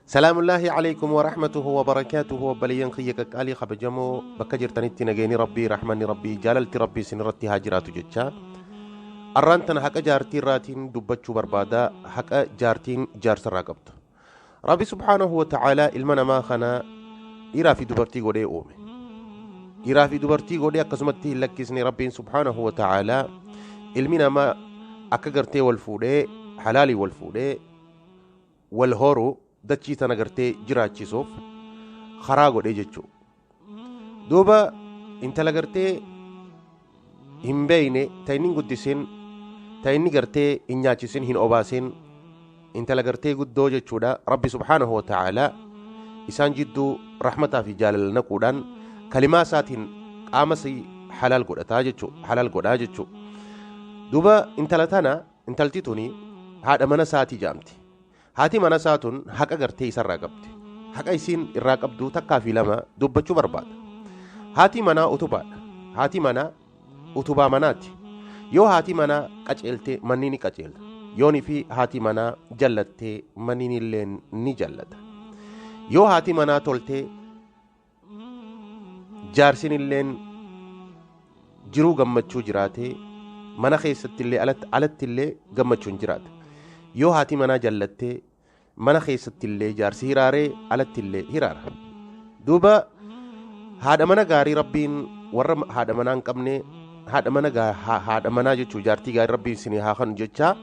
Salaamullaahi alaykum wa rahmatuhu wa barakaatuhu. Obboleeyyan kiyya qaqqaalii kabajamoo, bakka jirtanitti nageenyi Rabbii, rahmanni Rabbii, jaalalti Rabbii isin irratti haa jiraatu jecha, arraan tana haqa jaartii irraatiin dubbachuu barbaada, haqa jaartiin jaarsarraa qabdu. Rabbi subhaanahu wa ta'aalaa ilma namaa kana dhiiraa fi dubartii godhee uume. Dhiiraa fi dubartii godhee akkasumatti hin lakkisne. Rabbiin subhaanahu wa ta'aalaa ilmi namaa akka gartee wal fuudhee, halaalii wal fuudhee wal horu, dachii tana gartee jiraachisuuf karaa godhee jechuu. Duuba intala gartee hin beeyne, ta inni hin guddisin, ta inni gartee hin nyaachisin, hin obaasin, intala gartee guddoo jechuudha, Rabbi subhaanahu wa ta'aalaa isaan jidduu rahmataa fi jaalala naquudhaan kalimaa isaatiin qaama si halaal godhataa jechuu, halaal godhaa jechuu. Duuba intala tana, intalti tuni haadha mana isaatii jaamti. Haati mana isaa tun haqa gartee isarraa qabdi. Haqa isiin irraa qabdu takkaa fi lama dubbachuu barbaada. Haati manaa utubaadha. Haati manaa utubaa manaati. Yoo haati manaa qaceelte, manni ni qaceela. Yoonii fi haati manaa jallattee, manni illee ni jallata. Yoo haati manaa toltee, jaarsin illeen jiruu gammachuu jiraatee, mana keessatti illee alatti illee gammachuun jiraata. Yoo haati manaa jallattee, mana keessatti illee jaarsi hiraaree, alatti illee hiraara. Duuba haadha mana gaarii Rabbiin warra haadha manaa hin qabne, haadha mana haadha manaa jechuu, jaartii gaarii Rabbiin isinii haa kanu jechaa,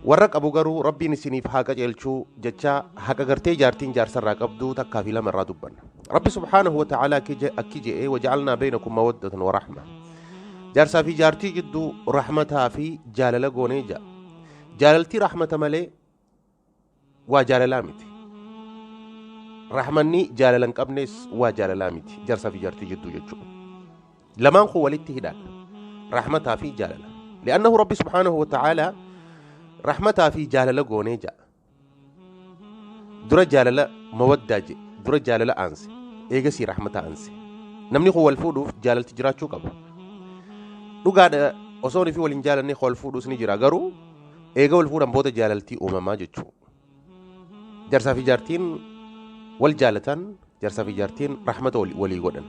warra qabu garuu Rabbiin isiniif haa qajeelchuu jechaa, haqa gartee jaartiin jaarsarraa qabdu takkaa fi lama irraa dubbanna. Rabbi subhaanahu wa ta'aalaa akki je'ee: "Waja'alnaa baynakum mawaddatan wa rahma." Jaarsaa fi jaartii jidduu rahmataa fi jaalala goonee ja'a. Jaalaltii rahmata malee waa jaalalaa miti. Rahmanni jaalala hin qabnes waa jaalalaa miti jaarsaa fi jaartii jidduu jechuudha. Lamaan kun walitti hidhaadha. Rahmataa fi jaalala. Li'annahu Rabbi subhaanahu wa ta'aalaa rahmataa fi jaalala goonee ja'a. Dura jaalala, mawaddaa jedhe, dura jaalala aanse, eegasii rahmata aanse. Namni kun wal fuudhuuf jaalalti jiraachuu qaba. Dhugaadha, osoo fi waliin jaalanne wal fuudhuus ni jira, garuu eega wal fuudhan booda jaalaltii uumamaa jechuudha. Jaarsaa fi jaartiin wal jaalatan, jaarsaa fi jaartiin rahmata walii godhan.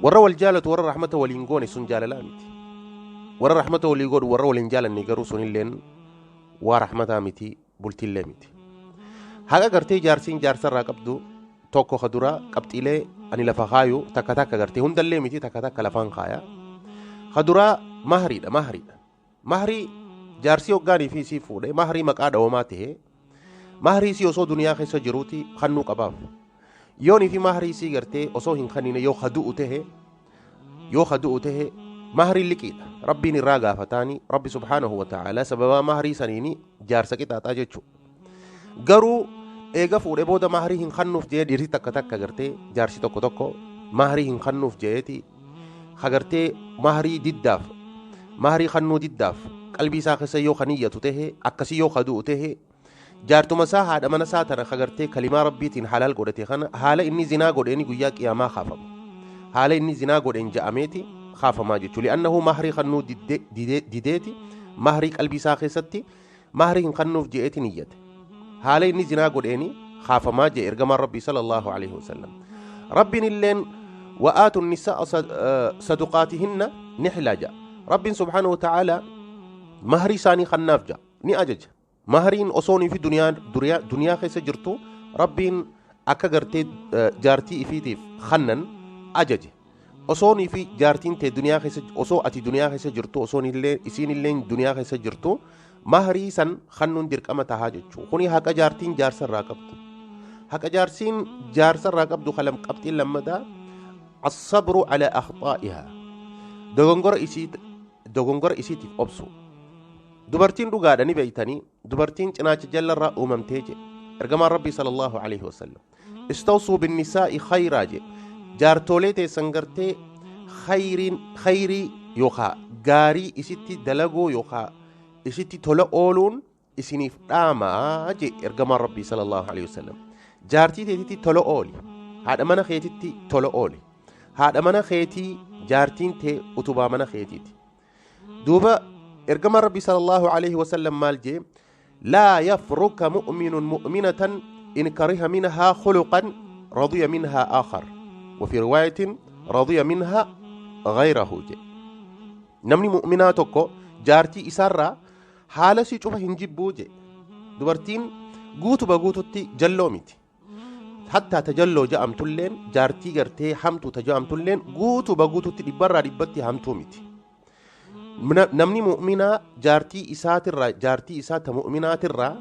Warra wal jaalatu, warra rahmata waliin goone sun jaalalaa miti. Warra rahmata walii godhu, warra waliin jaalanne garuu sunilleen waa rahmataa miti, bultiillee miti. Haqa gartee jaarsiin jaarsarraa qabdu tokko ka dura, qabxiilee ani lafa kaayu takka takka gartee, hundallee miti, takka takka lafaan kaaya. Ka duraa mahriidha, mahriidha. Mahrii jaarsii hoggaanii fi isii fuudhe, mahrii maqaa dhawamaa ta'e, mahrii isii osoo duniyaa keessa jiruuti kannuu qabaaf. Yoonii fi mahrii isii gartee osoo hin kannine yoo ka du'u ta'e, yoo ka du'u ta'e, mahriin liqiidha. Rabbiin irraa gaafataani. Rabbi subhaanahu wa ta'aalaa sababaa mahrii saniini jaarsa qixaaxaa jechuudha. Garuu eega fuudhe booda mahrii hin kannuuf jedhee, dhiirri takka takka gartee, jaarsi tokko tokko mahrii hin kannuuf jedheeti hagartee mahrii diddaaf, mahrii kannuu diddaaf qalbii isaa keessa yoo kan iyyatu ta'e, akkasii yoo ka du'u ta'e, jaartuma isaa, haadha mana isaa tana hagartee kalimaa Rabbiitiin halaal godhate kana, haala inni zinaa godheeni guyyaa qiyaamaa kaafama. Haala inni zinaa godheen ja'ameeti kaafamaa jechuudha. Li'annahu mahrii kannuu dideeti, mahrii qalbii isaa keessatti mahrii hin kannuuf je'eeti niyyate. Haala inni zinaa godheeni kaafamaa jee ergamaan Rabbii sallallahu alaihi wasallam. Rabbiin illeen "Wa'aatu nisaa saduqaatihinna nixlaa" ja'a. Rabbiin subhaanahu wa ta'aalaa mahrii isaanii kannaaf ja'a, ni ajaja. Mahriin osoonii fi duniyaa keessa jirtu Rabbiin akka gartee jaartii ifiitiif kannan ajaje. Osoonii fi jaartiin tee duniyaa keessa, osoo ati duniyaa keessa jirtu, osoon illee isiin illee duniyaa keessa jirtu, mahrii san kannuun dirqama tahaa jechuu. Kuni haqa jaartiin jaarsa irraa qabdu. Haqa jaarsiin jaarsa irraa qabdu kalam qabxiin lammataa الصبر على أخطائها, dogongora isiitiif obsu. Dubartiin dhugaadha, ni beeytanii, dubartiin cinaacha jallarraa uumamtee jedhe ergamaan Rabbii sallallahu alaihi wasallam. "استوصوا بالنساء خيرا" jedhe. Jaartolee teessan gartee khayriin, khayrii yookaa gaarii isitti dalaguu yookaa isitti tola ooluun isiniif dhaamaa jee ergamaan Rabbii sallallahu alaihi wasallam. Jaartii teetitti tola ooli, haadha mana keetitti tola ooli. Haadha mana keetii, jaartiin tee utubaa mana keetiiti. Duuba ergamaan Rabbii sallallahu alaihi wasallam maal jee? "لا يفرك مؤمن مؤمنة In kariha minhaa khuluqan radiya minhaa aakhar wa fi riwaayatin radiya minhaa ghayrahu jedhe. Namni mu'minaa tokko jaartii isaarraa haala isii cufa hin jibbuu jedhe. Dubartiin guutuba guututti jalloo miti. Hattaa tajalloo ja'amtulleen, jaartii gartee hamtuu taja'amtulleen, guutuba guututti dhibbarraa dhibbatti hamtuu miti. Namni mu'minaa jaartii isaatirraa, jaartii isaa ta mu'minaatirraa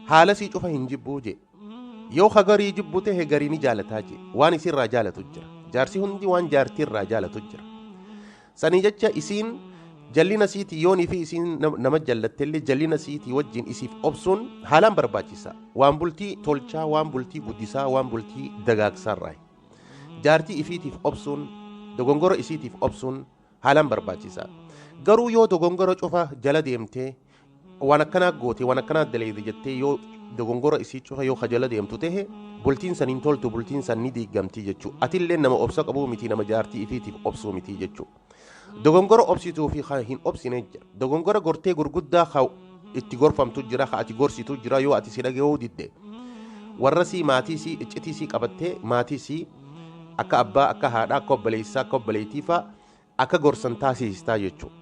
haala isii cufa hin jibbuu jee. Yoo ka garii jibbu tahe garii ni jaalataa jee. Waan isiirraa jaalatu jira. Jaarsi hundi waan jaartiirraa jaalatu jira. Sanii jecha isiin jallina isiitii yoonii fi isiin nama jallattellee jallina isiitii wajjin isiif obsuun haalaan barbaachisa. Waan bultii tolchaa, waan bultii guddisaa, waan bultii dagaagsaarraa. Jaartii ifiitiif obsuun, dogongora isiitiif obsuun haalaan barbaachisa. Garuu yoo dogongora cufa jala deemtee, waan akkanaa goote, waan akkanaa daleeyde jettee, yoo dogongora isii cufa yoo ka jala deemtu tahe, bultiin san hin toltu, bultiin san ni diigamtii jechuu. Atillee nama obsa qabuu miti, nama jaartii ifiitiif obsuu miti jechuu. Dogongora obsituu fi ka hin obsine jira. Dogongora gortee gurguddaa ka itti gorfamtu jira, ka ati gorsitu jira. Yoo ati si dhaga'uu didde, warra sii, maatii sii, iccitii sii qabattee, maatii sii akka abbaa, akka haadhaa, akka obboleessaa, akka obboleettii fa'a akka gorsan taasistaa jechuudha.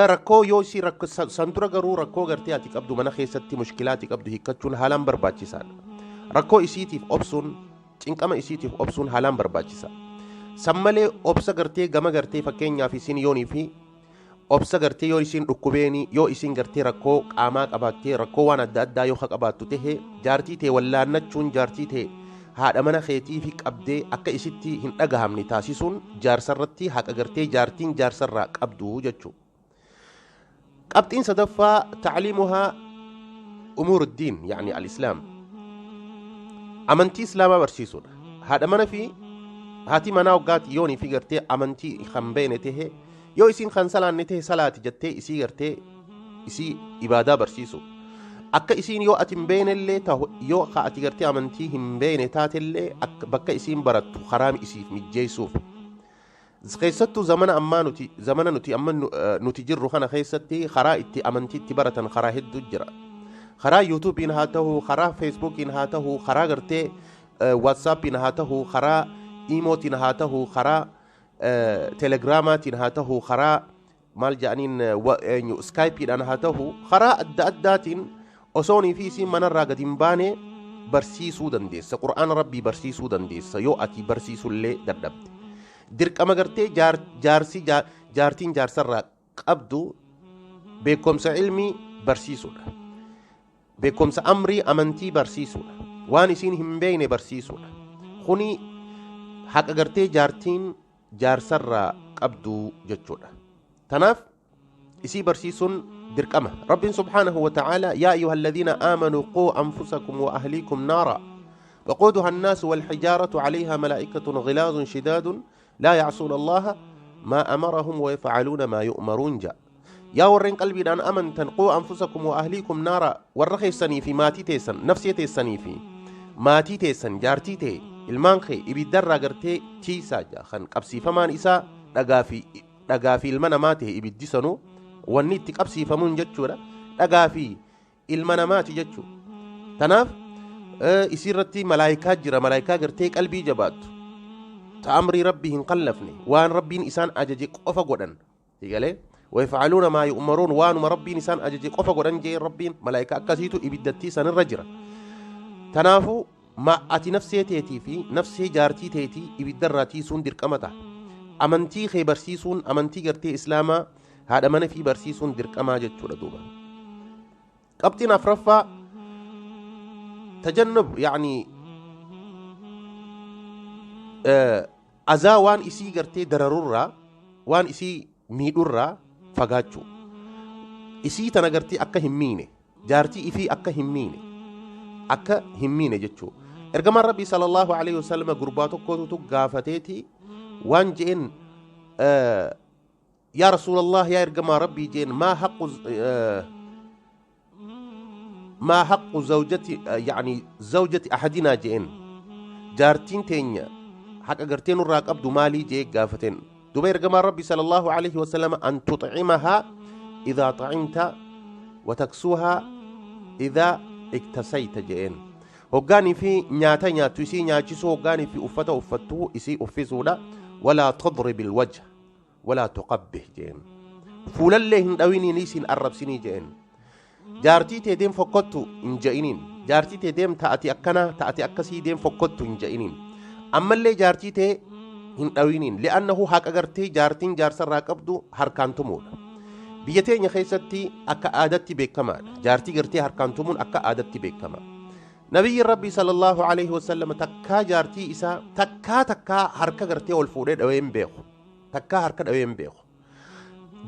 Rakkoo yoo isii rakkoo san dura garuu rakkoo gartee ati qabdu mana keessatti, mushkilaa ati qabdu hiikkachuun haalaan barbaachisaadha. Rakkoo isiitiif obsuun, cinqama isiitiif obsuun haalaan barbaachisa. San malee obsa gartee gama gartee fakkeenyaaf isiin yoonii fi obsa gartee yoo isiin dhukkubeeni, yoo isiin gartee rakkoo qaamaa qabaattee, rakkoo waan adda addaa yoo ka qabaattu tahe, jaartii tee wallaannachuun, jaartii tee haadha mana keetii fi qabdee akka isitti hin dhagahamne taasisuun jaarsarratti haqa gartee jaartiin jaarsarraa qabdu jechuudha. Qabxiin sadaffaa tacliimuhaa umuur diin, yaani al-islaam, amantii islaamaa barsiisuudha. Haadha mana fi haati manaa waggaati yoonii fi gartee amantii kan beene tahe, yoo isiin kan salaanne tahe, salaati jettee isii gartee isii ibaadaa barsiisu. Akka isiin yoo ati hin beeknellee tahu, yoo ka ati gartee amantii hin beekne taatellee, akka bakka isiin barattu karaa isiif mijjeessuuf. Keessattuu zamana ammaa nuti, zamana nuti amma nuti jirru kana keessatti, karaa itti amantii itti baratan karaa hedduu jira. Karaa YouTubeiin haa ta'u, karaa Facebookiin haa ta'u, karaa gartee WhatsAppiin haa ta'u, karaa IMOtiin haa ta'u, karaa Telegramaatiin haa ta'u, karaa maal jedhaniin eenyu Skypeiidhaan haa ta'u, karaa adda addaatiin osoonii fi isiin manarraa gadi hin baane barsiisuu dandeessa. Qur'aana Rabbii barsiisuu dandeessa yoo ati barsiisullee dadhabde. Dirqama gartee jaarsi jaartiin jaarsarraa qabdu beekumsa ilmii barsiisuudha. Beekumsa amrii amantii barsiisuudha. Waan isiin hin beekne barsiisuudha. Kuni haqa gartee jaartiin jaarsarraa qabdu jechuudha. Tanaaf isii barsiisuun dirqama. Rabbiin subhaanahu wa ta'ala: "يا أيها الذين آمنوا قوا أنفسكم وأهليكم نارا وقودها الناس والحجارة عليها ملائكة غلاظ شداد لا يعصون الله ما أمرهم ويفعلون ما يؤمرون" جاء. Yaa warreen qalbiidhaan amantan، قوا أنفسكم وأهليكم نارا، warra keessanii fi maatii teessan, nafsee teessanii fi maatii teessan, jaartii ta'e, ilmaan kee ibiddarraa gartee tiisaa jaa. Kan qabsiifamaan isaa dhagaa fi ilma namaa ta'e, ibiddi sanuu wanni itti qabsiifamuun jechuudha dhagaa fi ilma namaati jechuudha. Tanaaf isiirratti malaayikaa jira, malaayikaa gartee qalbii jabaattu, ta amrii Rabbii hin qallafne, waan Rabbiin isaan ajaje qofa godhan galee, ويفعلون ما يؤمرون، waanuma Rabbiin isaan ajaje qofa godhan jee Rabbiin. Malaayikaa akkasiitu ibiddattii sanirra jira. Tanaafuu ma ati nafsee teetii fi nafsee jaartii teetii ibiddarraa tiisuun dirqama ta'a. Amantii kee barsiisuun, amantii gartee islaamaa haadha mana fi barsiisuun dirqamaa jechuudha duuba. Qabxiin afraffaa تجنب يعني azaa, waan isii gartee dararurraa, waan isii miidhurraa fagaachuu. Isii tana gartee akka hin miine, jaartii ifii akka hin miine, akka hin miine jechuu. Ergamaan Rabbii صلى الله عليه وسلم gurbaa tokkotu gaafateeti waan je'en: "يا رسول الله، yaa ergamaa Rabbii," jeen, ما حق زوجة يعني زوجة أحدنا" jeen. Jaartiin teenya haqa gartee nurraa qabdu maalii jee gaafateen. Duba ergamaan Rabbi صلى الله عليه وسلم: "أن تطعمها إذا طعمت وتكسوها إذا Iktasayta je'een. Hoggaanii fi nyaata nyaattu isii nyaachisuu, hoggaanii fi uffata uffattuu isii uffisuudha. Walaa tadrib ilwajha walaa tuqabbih je'een. Fuulallee hin dhawiniin, isiin arrabsinii je'een. Jaartii tee deem fokkottu hin je'iniin. Jaartii tee deem ta'ati akkanaa ta'ati akkasii deem fokkottu hin je'iniin. Ammallee jaartii tee hin dhawiniin, li'annahu haqa gartee jaartiin jaarsarraa qabdu harkaan tumuudha. Biyya teenya keessatti akka aadatti beekamaadha. Jaartii gartee harkaan tumuun akka aadatti beekama. Nabiyyiin Rabbii sallallahu alaihi wasallam takkaa jaartii isaa takkaa takkaa harka gartee ol fuudhee dhawee hin beeku. Takkaa harka dhawee hin beeku.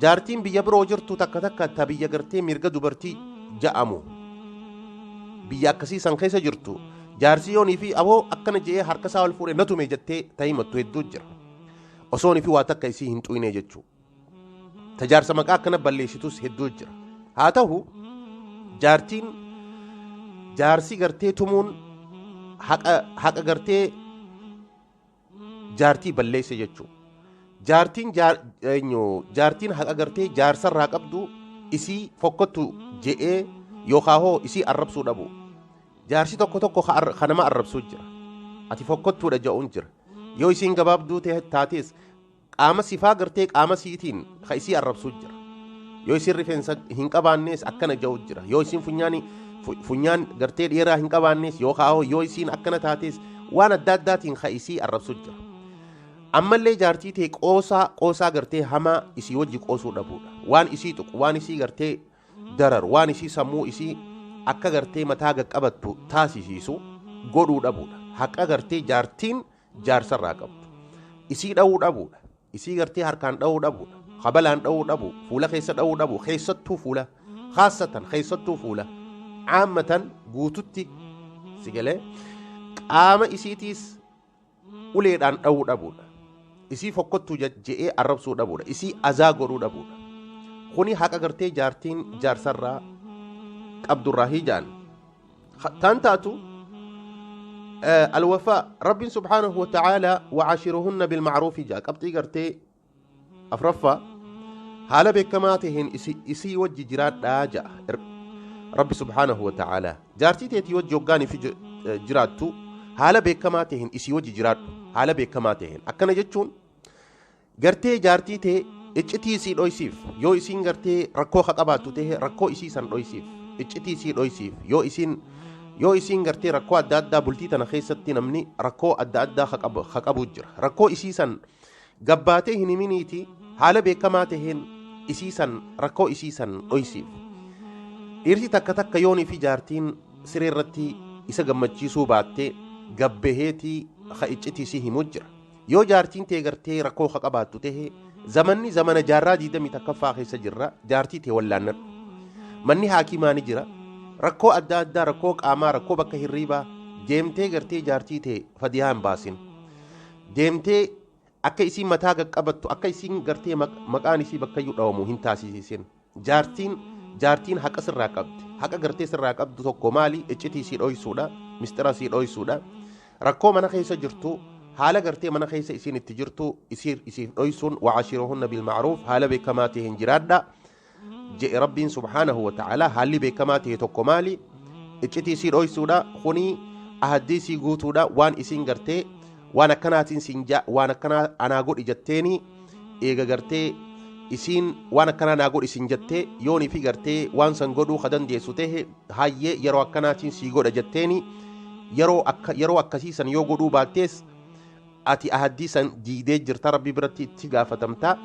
Jaartiin biyya biroo jirtu takka takka ta biyya gartee mirga dubartii ja'amu biyya akkasii san keessa jirtu, jaarsi yoonii fi aboo akkana je'ee harka isaa ol fuudhee na tume jettee ta himattu hedduu jira. Osoonii fi waa takka isii hin xuyne jechuu. Ta jaarsa maqaa akkana balleessitus hedduu jira. Haa ta'u, jaartiin jaarsi gartee tumuun haqa gartee jaartii balleesse jechuu. Jaartiin jaartiin haqa gartee jaarsarraa qabdu isii fokkottu je'ee yookaan hoo isii arrabsuu dhabu. Jaarsi tokko tokko ka nama arrabsuu jira. Ati fokkottuudha je'uun jira. Yoo isiin gabaabduu taates qaama sifaa gartee qaama siitiin ka isii arrabsuu jira. Yoo isiin rifeensa hin qabaannes akkana je'u jira. Yoo isiin funyaan gartee dheeraa hin qabaannes yookaan yoo isiin akkana taates waan adda addaatiin ka isii arrabsuu jira. Ammallee jaartii ta'e qoosaa qoosaa gartee hamaa isii wajji qoosuu dhabuudha. Waan isii tuqu, waan isii gartee darar, waan isii sammuu isii akka gartee mataa qaqqabattu taasisiisu godhuu dhabuudha. Haqa gartee jaartiin jaarsarraa qabdu. Isii dha'uu dhabuudha. Isii gartee harkaan dha'uu dhabuudha. Kabalaan dha'uu dhabu, fuula keessa dha'uu dhabu, keessattuu fuula. Khaasatan keessattuu fuula. Caammatan guututti si galee qaama isiitiis uleedhaan dha'uu dhabuudha. Isii fokkottuu je'ee arrabsuu dhabuudha. Isii azaa godhuu dhabuudha. Kuni haqa gartee jaartiin jaarsarraa qabdurraa hijaan. Taan taatu alwafaa Rabbiin subhaanahu wa ta'aalaa وعاشروهن بالمعروف jaa. Qabxii gartee afraffaa haala beekamaa taheen isii wajji jiraadhaa ja'a Rabbi subhaanahu wa ta'aalaa. Jaartii teetii wajji hoggaanii fi jiraattu haala beekamaa taheen isii wajji jiraadhu. Haala beekamaa taheen akkana jechuun gartee jaartii tee iccitii isii dhoysiif. Yoo isiin gartee rakkoo ka qabaattu tahe rakkoo isii san dhoysiif, iccitii isii dhoysiif. Yoo isiin gartee rakkoo adda addaa, bultii tana keessatti namni rakkoo adda addaa ka qabu jira, rakkoo isii san gabbaatee hin himiniiti haala beekamaa taheen isii san rakkoo isii san dhoysiif. Dhiirsi takka takka yoonii fi jaartiin siree irratti isa gammachiisuu baattee gabbaheetii ka iccitii isii himuu jira. Yoo jaartiin tee gartee rakkoo ka qabaattu tahe, zamanni zamana jaarraa 21ffaa keessa jirra, jaartii tee wallaannadhu. Manni haakimaa ni jira. Rakkoo adda addaa, rakkoo qaamaa, rakkoo bakka hirriibaa deemtee gartee jaartii tee fadiyaa hin baasin. Deemtee akka isiin mataa qaqqabattu, akka isiin gartee maqaan isii bakkayyuu dhawamu hin taasisisin. Jaartiin haqa sirraa qabdi. Haqa gartee sirraa qabdu tokko maali? Iccitii isii dhoysuudha, mistira isii dhoysuudha. Rakkoo mana keessa jirtu, haala gartee mana keessa isiin itti jirtu isiif dhoysuun. وعاشروهن بالمعروف, haala beekamaa ta'een jiraadha je'e Rabbiin subhaanahu wa ta'aalaa. Haalli beekamaa ta'e tokko maali? Iccitii isii dhoysuudha. Kuni ahaddii isii guutuudha. Waan isiin gartee waan akkanaatiin siin waan akkanaa anaa godhi jetteeni, eega gartee isiin waan akkanaa naa godhi siin jettee, yoonii fi gartee waan san godhuu ka dandeessu ta'e, hayyee yeroo akkanaatiin sii godha jetteeni, yeroo akkasii san yoo godhuu baattees ati ahaddii san diidee jirta, Rabbi biratti itti gaafatamta.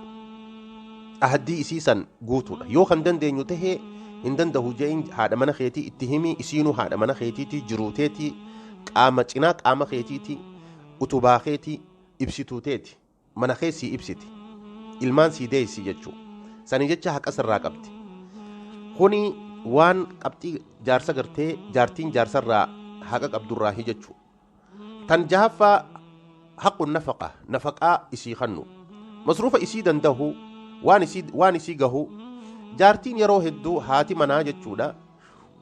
Ahaddii isii san guutuudha. Yoo kan dandeenyu tahee hin dandahu je'in, haadha mana keetii itti himi. Isiinuu haadha mana keetiiti, jiruuteeti, qaama cinaa qaama keetiiti, utubaa keetii, ibsituu teeti, mana kee sii ibsiti, ilmaan sii deessi jechuu sanii jecha haqa sirraa qabdi. Kuni waan qabxii jaarsa gartee jaartiin jaarsarraa haqa qabdurraa hi jechuu. Tan jahaffaa haqu nafaqa, nafaqaa isii kannu, masruufa isii dandahu, waan isii gahu. Jaartiin yeroo hedduu, haati manaa jechuudha,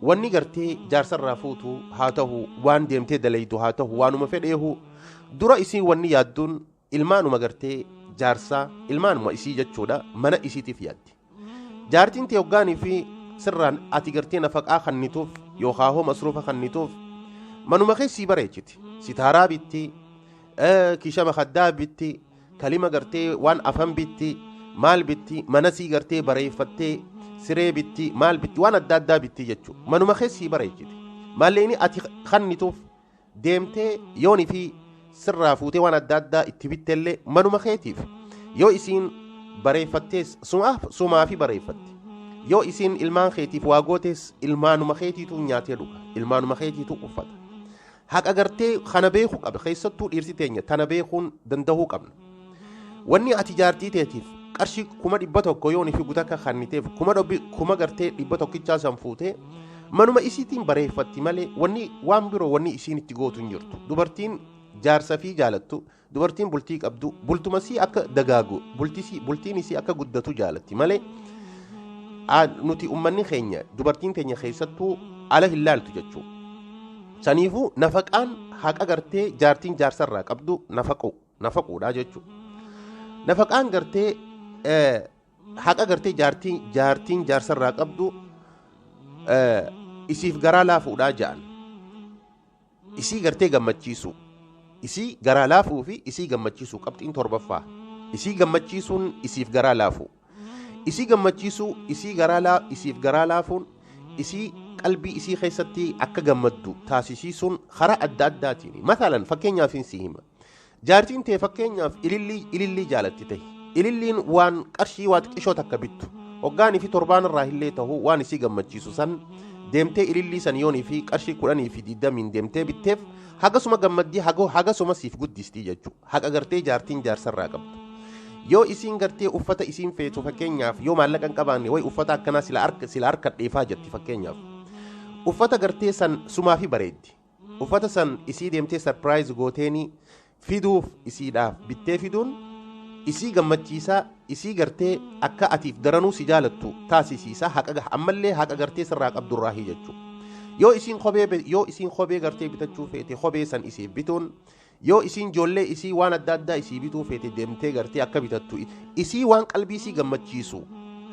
wanni gartee jaarsarraa fuutu haa ta'u, waan deemtee dalaydu haa ta'u, waanuma fedheehu, dura isii wanni yaadduun ilmaanuma gartee jaarsaa, ilmaanuma isii jechuudha, mana isiitiif yaaddi. Jaartiin tee hoggaanii fi sirraan ati gartee nafaqaa kannituuf Yookaa hoo masruufa kannituuf manuma keessii bareechiti. Sitaaraa bitti, kiisha makaddaa bitti, kalima gartee waan afan bitti, maal bitti, manasii gartee bareeffattee siree bitti, maal bitti, waan adda addaa bitti jechuudha. Manuma keessii bareechiti. Maalleeni ati kannituuf deemtee yoonii fi sirraa fuutee waan adda addaa itti bittellee manuma keetiif yoo isiin bareeffattees sumaa fi bareeffatti. Yoo isiin ilmaan keetiif waa gootees ilmaanuma keetiitu nyaatee dhuga, ilmaanuma keetiitu uffata. Haqa gartee kana beekuu qaba. Keessattuu dhiirsi teenya tana beekuun danda'uu qabna. Wanni ati jaartii teetiif qarshii 100,000 yoonii fi gutakka kanniteef kuma gartee dhibba tokkichaa san fuutee manuma isiitiin bareeffatti malee wanni waan biroo wanni isiin itti gootu hin jirtu. Dubartiin jaarsa fi jaalattu, dubartiin bultii qabdu, bultumasii akka dagaagu, bultiin isii akka guddatu jaalatti malee nuti ummanni keenya dubartiin teenya keessattuu ala hin laaltu jechuudha. Saniifuu nafaqaan haqa gartee jaartiin jaarsarraa qabdu nafaquudha jechuudha. Nafaqaan gartee haqa gartee jaartiin jaarsarraa qabdu isiif garaa laafuudhaa ja'an. Isii gartee gammachiisu. Isii garaa laafuu fi isii gammachiisuu qabxiin torbaffaa. Isii gammachiisuun isiif garaa laafuu. Isii gammachiisuu, isiif garaa laafuun isii qalbii isii keessatti akka gammaddu taasisiisuun karaa adda addaatiin. Mathalan fakkeenyaaf si hima. Jaartiin tee fakkeenyaaf ilillii jaalatti ta'e. Ililliin waan qarshii waa xiqqishoo takka bittu. Hoggaanii fi torbaan irraa illee ta'uu waan isii gammachiisu san deemtee ilillii san yoonii fi qarshii 10 fi 20 deemtee bitteef hagasuma gammaddii hagasuma siif guddistii jechuudha. Haqa gartee jaartiin jaarsarraa qabdu. Yoo isiin gartee uffata isiin feetu fakkeenyaaf yoo maallaqa hin qabaanne wayi uffata akkanaa sila harka dheefaa jetti fakkeenyaaf. Uffata gartee san sumaa fi bareeddi. Uffata san isii deemtee sarpiraayiz gooteeni fiduuf isiidhaaf bittee fiduun isii gammachiisaa, isii gartee akka atiif daranuu si jaalattu taasisiisaa, haqa ammallee haqa gartee sirraa qabdurraahi jechuudha. Yoo isiin kophee gartee bitachuu feete kophee san isiif bituun, yoo isiin ijoollee isii waan adda addaa isii bituu feete deemtee gartee akka bitattu isii waan qalbii isii gammachiisu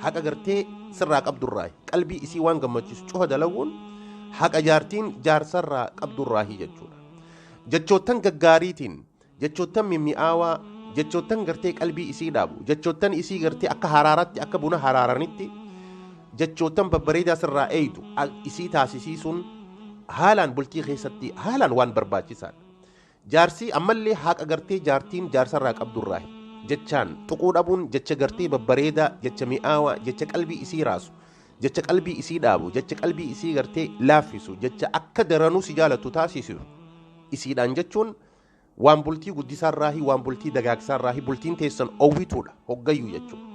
haqa gartee sirraa qabdurraahi qalbii isii waan gammachiisu cufa dalaguun haqa jaartiin jaarsarraa qabdurraahi jechuudha. Jechoottan gaggaariitiin, jechoottan mimmi'aawaa, jechoottan gartee qalbii isii dhaabu, jechoottan isii gartee akka haraaratti akka buna haraaranitti jechoottan babbareedaa sirraa eeydu isii taasisiisuun haalaan bultii keessatti haalaan waan barbaachisaadha. Jaarsi ammallee haqa gartee jaartiin jaarsarraa qabdurraahi. Jechaan tuquu dhabuun jecha gartee babbareedaa, jecha mi'aawaa, jecha qalbii isii raasu, jecha qalbii isii dhaabu, jecha qalbii isii gartee laaffisu, jecha akka daranuu si jaalattu taasisu isiidhaan jechuun waan bultii guddisaarraahi, waan bultii dagaagsaarraahi, bultiin teessan owwituudha hoggayyuu jechuudha.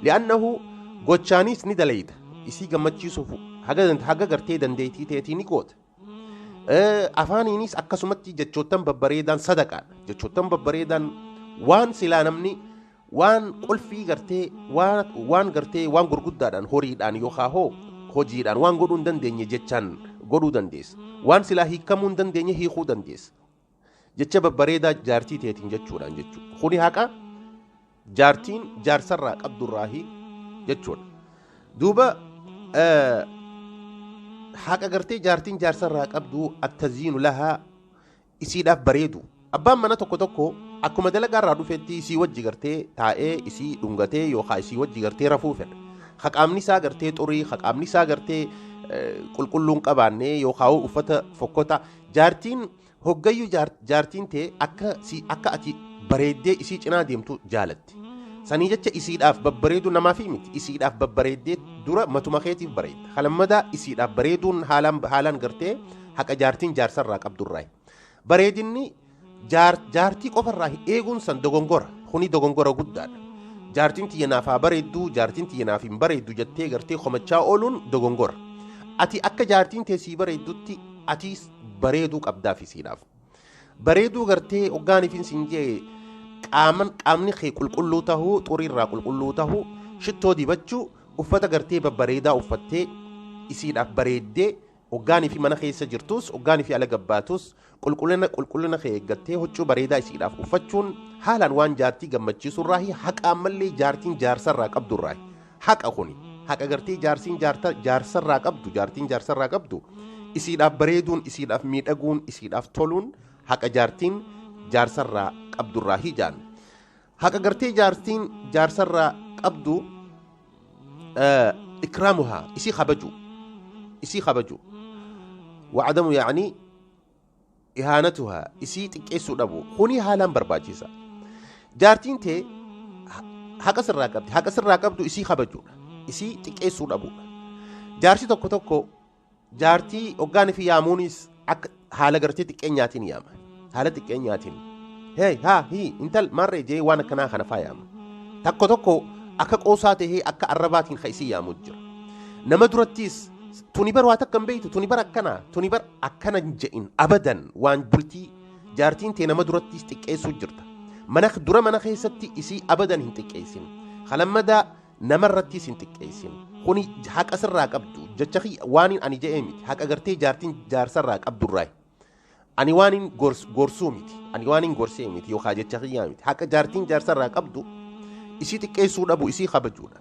Li'annahu gochaanis ni dalayda isii gammachiisuuf haga gartee dandeettii teetii ni goota. Afaaniinis akkasumatti jechoottan babbareedaan sadaqaadha. Jechoottan babbareedaan waan silaa namni waan qulfii gartee waan gartee waan gurguddaadhaan horiidhaan yookaan hoo hojiidhaan waan godhuu hin dandeenye jechaan godhuu dandeessa. Waan silaa hiikamuu hin dandeenye hiikuu dandeessa. Jecha babbareedaa jaartii teetiin jechuudhaan jechuudha. Kuni haqa jaartiin jaarsarraa qabdurraahi jechuudha. Duuba haqa gartee jaartiin jaarsarraa qabdu attaziinu lahaa isiidhaaf bareedu. Abbaan mana tokko tokko akkuma dalagaarraa dhufetti isii wajji gartee taa'ee isii dhungatee yookaan isii wajji gartee rafuu fedha. Haqaamni isaa gartee xurii, haqaamni isaa gartee qulqulluun qabaannee yookaan uffata fokkota. Jaartiin hoggayyuu jaartiin ta'e akka ati bareeddee isii cinaa deemtu jaalatti. Sanii jecha isiidhaaf babbareedu namaaf miti. Isiidhaaf babbareeddee dura matuma keetiif bareedda. Halammadaa isiidhaaf bareeduun haalaan gartee haqa jaartiin jaarsarraa qabdurraayi. Bareedinni jaartii qofarraa eeguun san dogongora. Kuni dogongora guddaadha. Jaartiin tiyya naaf haa bareeddu, jaartiin tiyya naaf hin bareeddu jettee gartee komachaa ooluun dogongora. Ati akka jaartiin teessii bareeddutti atiis bareeduu qabdaaf isiidhaaf. Bareeduu gartee hoggaaniif sin jee qaamni kee qulqulluu tahuu, xuriirraa qulqulluu tahuu, shittoo dibachuu, uffata gartee babbareedaa uffattee isiidhaaf bareeddee hoggaanii fi mana keessa jirtus, hoggaanii fi ala gabbaatus qulqullina kee eeggattee huccuu bareedaa isiidhaaf uffachuun haalaan waan jaartii gammachiisurraahi haqa ammallee jaartiin jaarsarraa qabdurraahi. Haqa kuni. Haqa gartee jaarsiin jaarsarraa qabdu, jaartiin jaarsarraa qabdu, isiidhaaf bareeduun, isiidhaaf miidhaguun, isiidhaaf toluun haqa jaartiin jaarsarraa qabdurraa hijaan. Haqa gartee jaartiin jaarsarraa qabdu ikraamuhaa, isii kabaju, isii kabaju, wacadamu yaanii ihaanatuhaa, isii xiqqeessuu dhabu. Kuni haalaan barbaachisa. Jaartiin tee haqa sirraa qabdi. Haqa sirraa qabdu isii kabajuudha, isii xiqqeessuu dhabuudha. Jaarsi tokko tokko jaartii hoggaan fi yaamuunis akka haala gartee xiqqeenyaatiin yaama. Haala xiqqeenyaatiin, "Hey, haa, hii, intal maarree," jee waan akkanaa kana faa yaama. Tokko tokko akka qoosaa tahee akka arrabaatiin ka isii yaamu jira. Nama durattis, "Tuni bar waa takka hin beeytu, tuni bar akkana, tuni bar akkana," hin je'in abadan. Waan bultii jaartiin tee nama durattis xiqqeessuu jirta. Mana dura, mana keessatti isii abadan hin xiqqeessin. Kalammadaa namarrattis hin xiqqeessin. Kuni haqa sirraa qabdu. Jecha waan ani je'ee miti, haqa gartee jaartiin jaarsarraa qabdurraa. Ani waan hin gorsuu miti, ani waan hin gorsee miti yookaan jecha kiyyaa miti. Haqa jaartiin jaarsarraa qabdu isii xiqqeessuu dhabu, isii kabajuudha.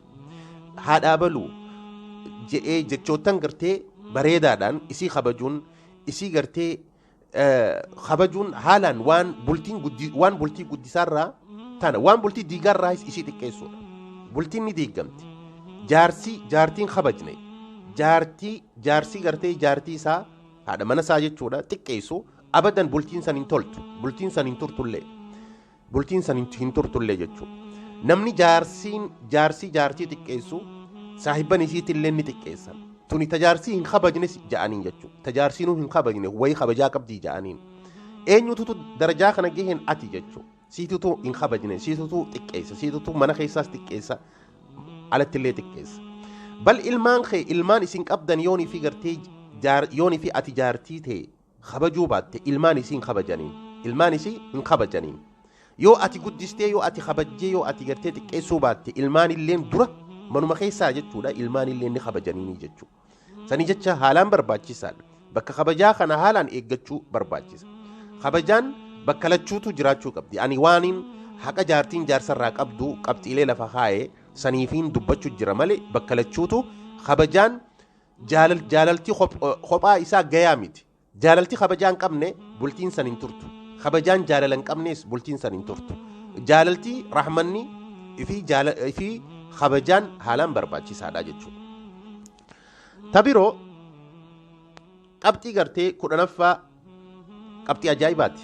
Haadhaa baluu je'ee jechoottan gartee bareedaadhaan isii kabajuun, isii gartee kabajuun haalaan waan bultiin waan bultii guddisaarraa tana, waan bultii diigaarraas isii xiqqeessuudha. Bultiin ni diigamti. Jaarsi jaartiin kabajne, jaartii jaarsi gartee jaartii isaa, haadha mana isaa jechuudha, xiqqeessu, abadan bultiin san hin toltu, bultiin san hin turtullee, bultiin san hin turtullee jechuudha. Namni jaarsiin jaarsii jaartii xiqqeessu saahibban isiitillee ni xiqqeessan. Tuni tajaarsii hin kabajnes ja'aniin jechuudha. Tajaarsiinuu hin kabajne, wayii kabajaa qabdii ja'aniin. Eenyututu darajaa kana gaheen? Ati jechuudha. Siitutu hin kabajne, siitutu xiqqeessa, siitutu mana keessaas xiqqeessa, alattillee xiqqeessa. Bal ilmaan kee, ilmaan isin qabdan, yoonii fi gartee yoonii fi ati jaartii ta'e kabajuu baatte, ilmaan isii hin kabajaniin, ilmaan isii hin kabajaniin. Yoo ati guddistee, yoo ati kabajjee, yoo ati gartee xiqqeessuu baatte, ilmaan illeen dura manuma keessaa jechuudha, ilmaan illeen ni kabajaniini jechuudha. Sanii jecha haalaan barbaachisaadha. Bakka kabajaa kana haalaan eeggachuu barbaachisa. Kabajaan bakka lachuutu jiraachuu qabdi. Ani waaniin haqa jaartiin jaarsarraa qabdu qabxiilee lafa kaa'ee saniifiin dubbachuu jira malee, bakka lachuutu kabajaan jaalaltii kophaa isaa gayaa miti. Jaalaltii kabajaa hin qabne bultiin san hin turtu. Kabajaan jaalala hin qabnes bultiin san hin turtu. Jaalaltii, rahmanni fi kabajaan haalaan barbaachisaadha jechuudha. Tabiroo qabxii gartee 10ffaa, qabxii ajaa'ibaati.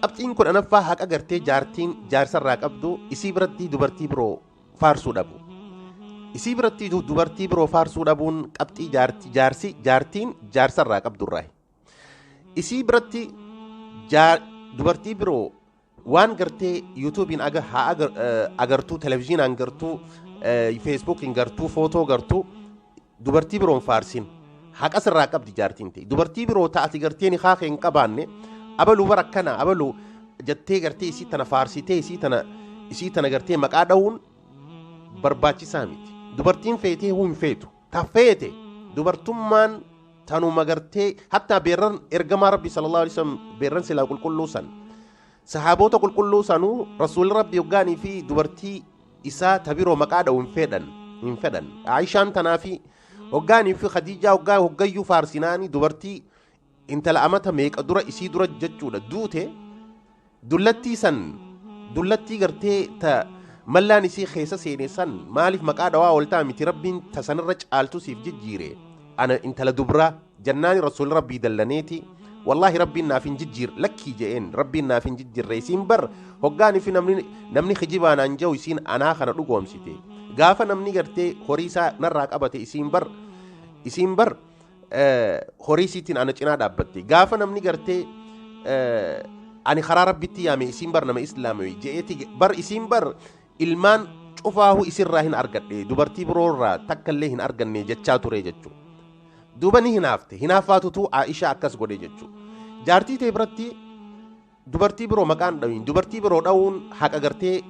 Qabxiin 10ffaa haqa gartee jaartiin jaarsarraa qabdu isii biratti dubartii biroo faarsuu dhabu. Isii biratti dubartii biroo faarsuu dhabuun qabxii jaartii jaarsi jaartiin jaarsarraa qabdurraa. Isii biratti dubartii biroo waan gartee yuutuubiin aga haa agartuu, televizyiinaan gartuu, feesbuukiin gartuu, footoo gartuu, dubartii biroon faarsin. Haqa sirraa qabdi jaartiin ta'e. Dubartii biroo ta'ati gartee ni haaka hin qabaanne, "Abaluu bara akkana, abaluu," jettee gartee isii tana faarsitee isii tana gartee maqaa dha'uun barbaachisaa miti. Dubartiin feetee huu hin feetu. Ta feete dubartummaan tanuma gartee hattaa beerran ergamaa Rabbi sallallahu alaihi wasallam, beerran silaa qulqulluu san, sahaabota qulqulluu sanuu, rasuulli Rabbi hoggaanii fi dubartii isaa ta biroo maqaa dha'u hin fedhan, hin fedhan. Aishaan tanaa fi hoggaanii fi Khadiijaa hoggaa hoggayyuu faarsinaanii, dubartii intala amata meeqa dura isii dura jechuudha duute, dullattii san, dullattii gartee ta mallaan isii keessa seene san maaliif maqaa dhawaa ooltaa miti? Rabbiin ta sanirra caaltu siif jijjiire, ana intala dubraa jannaani rasuulli Rabbii dallaneeti, "Wallaahi Rabbiin naaf hin jijjiir, lakkii," je'een, "Rabbiin naaf hin jijjiirre. Isiin bar hoggaanii fi namni kijibaa naan jehu isiin anaa kana dhugoomsite. Gaafa namni gartee horii isaa narraa qabate, isiin bar horii isiitiin ana cinaa dhaabbatte. Gaafa namni gartee ani karaa Rabbitti yaame, isiin bar nama islaame je'eeti bar. Isiin bar ilmaan cufaahu isirraa hin argadhe, dubartii biroorraa takka illee hin arganne," jechaa ture jechuudha. Duuba ni hinaafte. Hinaaffaatutu Aishaa akkas godhe jechuudha. Jaartii ta'e biratti dubartii biroo maqaan dhawin. Dubartii biroo dhawuun haqa gartee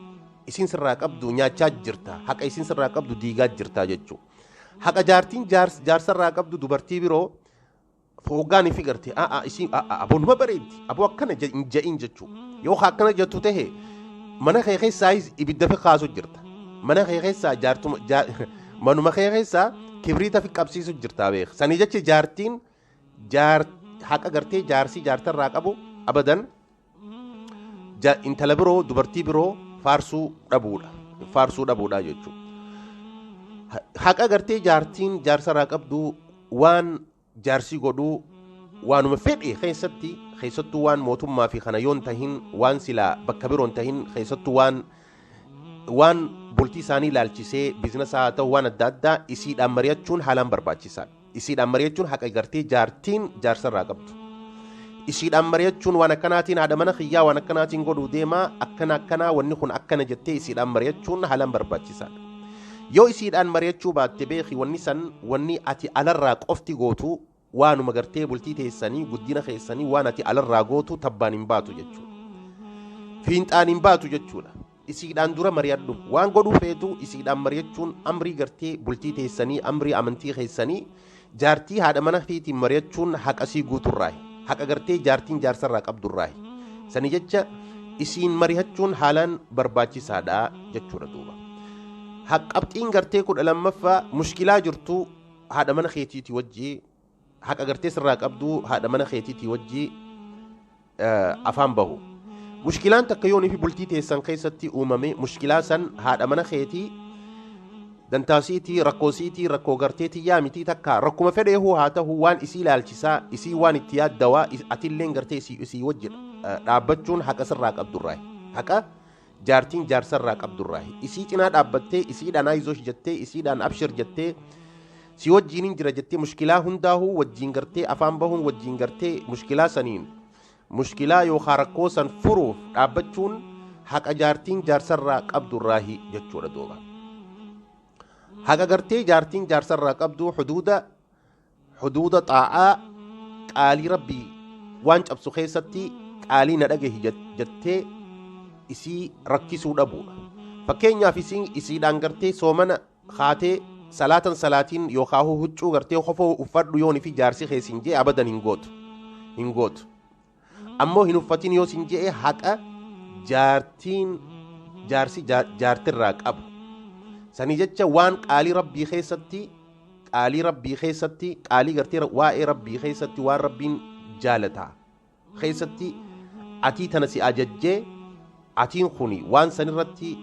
isiin sirraa qabdu nyaachaa jirta. Haqa isiin sirraa qabdu diigaa jirta jechuudha. Haqa jaartiin jaarsarraa qabdu dubartii biroo hoggaanii fi gartee a'a isiin a'a aboo numa bareeddi, aboo akkana hin je'in jechuudha. Yoo akkana jettu tahe mana kee keessaayis ibidda fi kaasu jirta. Mana kee keessaa jaartuma Manuma kee keessaa kibriita fi qabsiisu jirtaa beek. Sanii jecha jaartiin haqa gartee jaarsii jaartarraa qabu abadan intala biroo dubartii biroo faarsuu dhabuudha. Faarsuu dhabuudha jechuudha. Haqa gartee jaartiin jaarsarraa qabdu waan jaarsii godhuu waanuma fedhe keessatti keessattuu waan mootummaa fi kana yoon tahin waan silaa bakka biroon tahin keessattuu waan bultii isaanii ilaalchisee biizinasa haa ta'u waan adda addaa isiidhaan mari'achuun haalaan barbaachisaadha. Isiidhaan mari'achuun haqa gartee jaartiin jaarsarraa qabdu. Isiidhaan mari'achuun waan akkanaatiin haadha mana kiyyaa waan akkanaatiin godhuu deemaa akkana akkanaa wanni kun akkana jettee isiidhaan mari'achuun haalaan barbaachisaadha. Yoo isiidhaan mari'achuu baatte beeki wanni san wanni ati alarraa qofti gootu waanuma gartee bultii teessanii guddina keessanii waan ati alarraa gootu tabbaan hin baatu jechuudha. Fiinxaan hin baatu jechuudha. Isiidhaan dura mari'adhu waan godhuu feetu isiidhaan mari'achuun amrii gartee bultii teessanii amrii amantii keessanii jaartii haadha mana keetiin mari'achuun haqa sii guuturraayi. Haqa gartee jaartiin jaarsarraa qabdurraayi. Sani jecha isiin mari'achuun haalaan barbaachisaadha jechuudha duuba. Qabxiin gartee 12ffaa mushkilaa jirtu haadha mana keetiitii wajjii haqa gartee sirraa qabdu haadha mana keetiitii wajjii afaan bahu. Mushkilaan takka yoonii fi bultii teessan keessatti uumame mushkilaa san haadha mana keetii dantaasiitii rakkoosiitii rakkoo garteetii yaa mitii takka rakkuma fedheehuu haa ta'u waan isii ilaalchisaa isii waan itti yaaddawaa atilleen gartee isii wajji dhaabbachuun haqa sirraa qabdurraayi. Haqa jaartiin jaarsarraa qabdurraayi. Isii cinaa dhaabbattee isiidhaan ayizosh jettee isiidhaan abshir jettee si wajjiinin jira jettee mushkilaa hundaahuu wajjiin gartee afaan bahuun wajjiin gartee mushkilaa saniin mushkilaa yookaan rakkoo san furuuf dhaabbachuun haqa jaartiin jaarsarraa qabdurraahi jechuudha duuba. Haqa gartee jaartiin jaarsarraa qabdu huduuda xaa'aa qaalii rabbii waan cabsu keessatti qaalii na dhagahi jettee isii rakkisuu dhabuudha. Fakkeenyaaf isiidhaan gartee soomana haatee salaatan salaatiin yookaan huccuu gartee kofoo uffadhu yoon fi jaarsi keessin jee abadan hin gootu. Hin gootu. Ammoo hin uffatin yoo sin jee haqa jaartiin jaarsi jaartirraa qabu. Sanii jecha waan qaalii rabbii keessatti qaalii rabbii keessatti qaalii gartee waa'ee rabbii keessatti waan rabbiin jaalataa keessatti atii tana si ajajjee atiin kuni waan sanirratti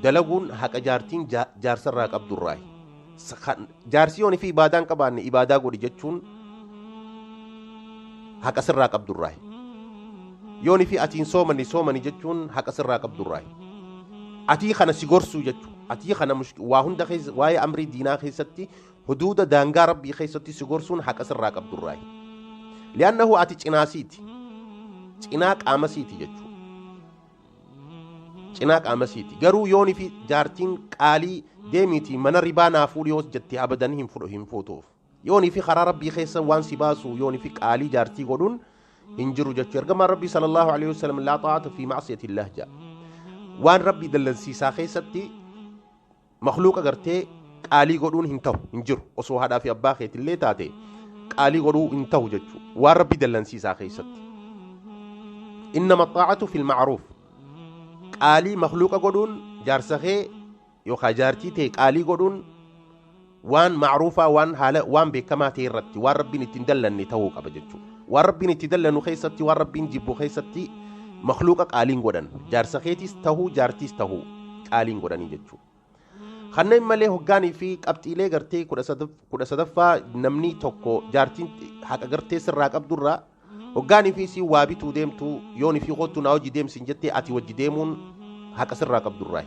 dalaguun haqa jaartiin jaarsarraa qabdurraayi. Jaarsi yoon fi ibaadaan qabaanne ibaadaa godhi jechuun haqa sirraa qabdurraayi. Yoon fi atiin soomani soomani jechuun haqa sirraa qabdurraayi. Atii kana si gorsuu jechuudha. Atii kana waa hunda keessa waa'ee amrii diinaa keessatti huduuda daangaa rabbii keessatti si gorsuun haqa sirraa qabdurraayi. Li'annahu ati cinaasiiti. Cinaa qaamasiiti jechuudha. Cinaa qaamasiiti. Garuu yoon fi jaartiin qaalii deemiiti mana ribaa naa fuudhi yoo jettee abadan hin fuutuuf. Yoon fi karaa rabbii keessa waan si baasu yoon fi qaalii jaartii godhuun hin jiru jechuudha. Ergamaan rabbii sallallahu alaihi wasallam laa xaa'ata fi ma'siyati illaah jedha. Waan rabbii dallansiisaa keessatti makhluuqa gartee qaalii godhuun hin ta'u hin jiru. Osoo haadhaa fi abbaa keetillee taate qaalii godhuu hin ta'u jechuudha. Waan rabbii dallansiisaa keessatti. Innama xaa'atu fil ma'ruuf. Qaalii makhluuqa godhuun jaarsa kee yookaan jaartii ta'e qaalii godhuun waan ma'ruufaa waan haala waan beekamaa ta'e irratti waan rabbiin ittiin dallanne ta'uu qaba jechuudha. Waan rabbiin itti dallanu keessatti waan rabbiin jibbu keessatti makhluuqa qaaliin godhan jaarsa keetiis tahuu jaartiis tahuu qaaliin godhanii jechuudha. Kanneen malee hoggaanii fi qabxiilee gartee 13ffaa namni tokko jaartiin haqa gartee sirraa qabdurraa hoggaanii fi isii waa bituu deemtu yoon fi kottu naa hojii deemsin jettee ati wajji deemuun haqa sirraa qabdurraa.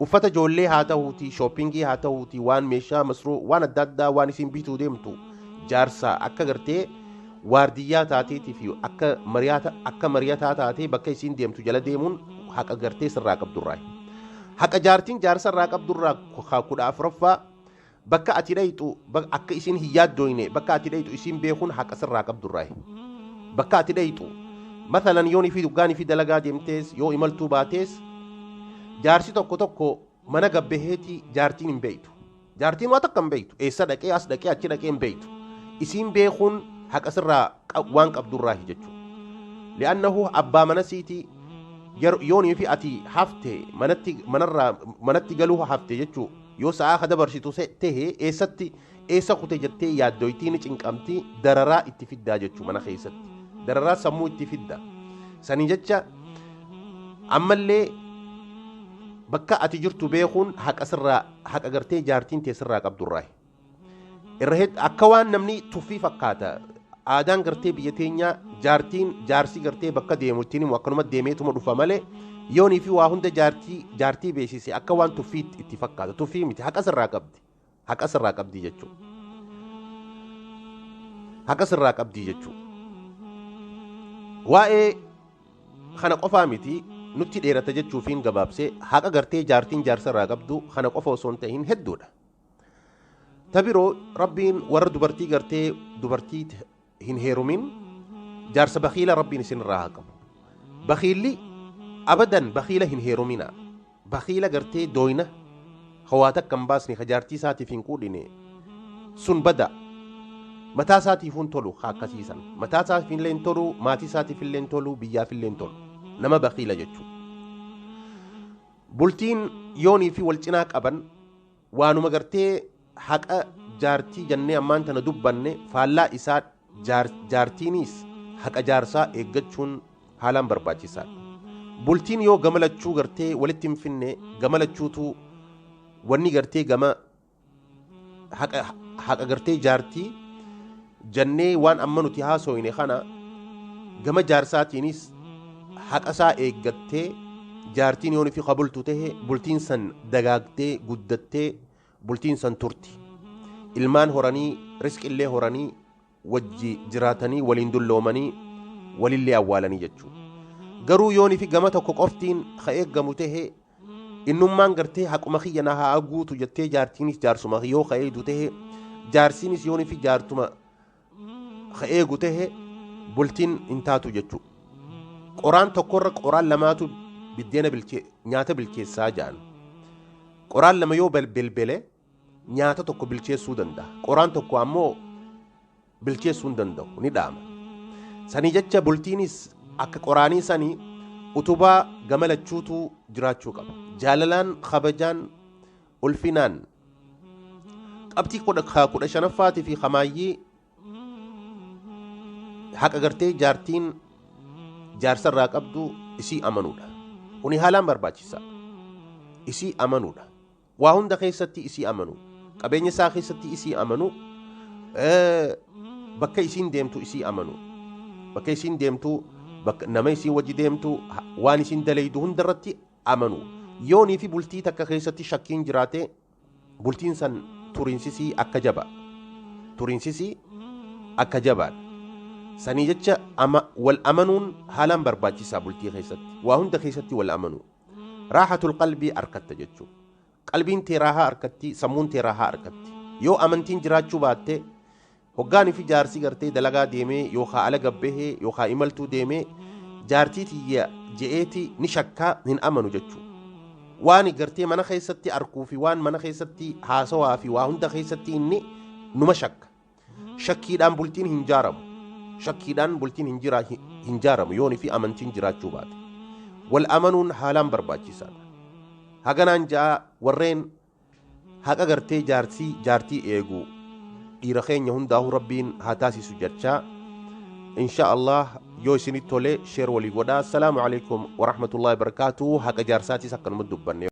Uffata ijoollee haa ta'uuti shooppingii haa ta'uuti waan meeshaa masruu waan adda addaa waan isiin bituu deemtu jaarsa akka gartee waardiyyaa taateetii fi akka mari'ataa taatee bakka isiin deemtu jala deemuun haqa gartee sirraa qabdurraa. Haqa jaartiin jaarsa irraa qabdurraa 14ffaa bakka ati dhayxu akka isiin hin yaaddooyne bakka ati dhayxu isiin beekuun haqa sirraa qabdurraa. Bakka ati dhayxu mathalan yoon fi duggaanii fi dalagaa deemtees yoo imaltuu baatees jaarsi tokko tokko mana gabbaheetii jaartiin hin beeytu. Jaartiin waa takka hin beeytu. Eessa dhaqee as dhaqee achi dhaqee hin beeytu. Isiin beekuun haqa sirraa waan qabdurraa jechuudha. Li'annahu abbaa mana siitii yoonii fi ati hafte manatti galuu hafte jechuudha. Yoo sa'aa ka dabarsitu tahe eessatti eessa kute jettee yaaddoytii, ni cinqamtii, dararaa itti fiddaa jechuu mana keessatti. Dararaa sammuu itti fidda. Sanii jecha ammallee bakka ati jirtu beekuun haqa sirraa, haqa gartee jaartiin tee sirraa qabdurraa. Irra akka waan namni tuffii fakkaata. Aadaan gartee biyya teenyaa jaartiin jaarsi gartee bakka deemu ittiin himu akkanuma deemeetuma dhufa malee, yoonii fi waa hunda jaartii beeksise akka waan tuffii itti fakkaata. Tuffii miti, haqa sirraa qabdi. Haqa sirraa qabdi jechuudha. Haqa sirraa qabdi jechuudha. Waa'ee kana qofaa miti, nutti dheerata jechuufiin gabaabsee. Haqa gartee jaartiin jaarsa irraa qabdu kana qofa osoo hin ta'in hedduudha. Ta biroo, Rabbiin warra dubartii gartee dubartii hin heerumin, jaarsa bakiila Rabbiin isin irraa haa qabu. Bakiilli abadan bakiila hin heerumina. Bakiila gartee dooyna hawaa takka hin baasne, ka jaartii isaatiif hin quudhine sun bada. Mataa isaatiif hin tolu ka akkasiisan. Mataa isaatiif illee hin tolu, maatii isaatiif illee hin tolu, biyyaaf illee hin tolu. Nama bakiila jechuudha. Bultiin yoonii fi wal cinaa qaban waanuma gartee haqa jaartii jennee ammaan tana dubbanne, faallaa isaa jaartiinis haqa jaarsaa eeggachuun haalaan barbaachisaadha. Bultiin yoo gama lachuu gartee walitti hin finne, gama lachuutu wanni gartee gama haqa gartee jaartii jennee waan amma nuti haasoyne kana, gama jaarsaatiinis haqa isaa eeggattee jaartiin yoon fi qabultu tahe, bultiin san dagaagtee guddattee bultiin san turti. Ilmaan horanii, risqillee horanii, wajji jiraatanii, waliin dulloomanii, walillee awwaalanii jechuudha. Garuu yoonii fi gama tokko qoftiin ka eeggamu tahe, innummaan gartee haquma kiyya na haa guutu jettee jaartiinis jaarsuma yoo ka eegdu tahe, jaarsiinis yoonii fi jaartuma ka eegu tahe, bultiin hin taatu jechuudha. Qoraan tokkorra qoraan lamaatu biddeena bilchee nyaata bilcheessaa jedhan. Qoraan lama yoo belbele nyaata tokko bilcheessuu danda'a. Qoraan tokko ammoo bilcheessuu hin danda'u, ni dhaama. Sanii jecha bultiinis akka qoraanii sanii utubaa gama lachuutu jiraachuu qaba. Jaalalaan, kabajaan, ulfinaan. Qabxii 15ffaatii fi hamaayyii, haqa gartee jaartiin jaarsarraa qabdu isii amanuudha. Kuni haalaan barbaachisaa. Isii amanuudha. Waa hunda keessatti isii amanu. Qabeenya isaa keessatti isii amanu. Bakka isiin deemtu isii amanu. Bakka isiin deemtu, bakka nama isiin wajji deemtu, waan isiin dalaydu hundarratti amanu. Yoonii fi bultii takka keessatti shakkiin jiraate, bultiin san turiinsisii akka jaba. Turiinsisii akka jabaadha. Sanii jecha ama wal amanuun haalaan barbaachisaa bultii keessatti. Waa hunda keessatti wal amanuu. Raahatul qalbii arkatta jechuudha. Qalbiin tee raahaa arkatti, sammuun tee raahaa arkatti. Yoo amantiin jiraachuu baatte, hoggaanii fi jaarsi gartee dalagaa deemee yookaan ala gabbahee yookaan imaltuu deemee, jaartii tiyya je'eeti ni shakkaa, hin amanu jechuudha. Waan gartee mana keessatti arkuu fi waan mana keessatti haasawaa fi waa hunda keessatti inni numa shakka. Shakkiidhaan bultiin hin jaaramu. Shakkiidhaan bultiin hin jaaramu yoonii fi amantiin jiraachuu baate. Wal amanuun haalaan barbaachisaadha. Haganaan ja'a, warreen haqa gartee jaarsii jaartii eegu dhiira keenya hundaa'uu Rabbiin haa taasisu jechaa, insha Allah yoo isinitti tole share walii godhaa. Assalaamu alaikum warahmatullahi wabarakaatuh. Haqa jaarsaatis akkanuma dubbanne.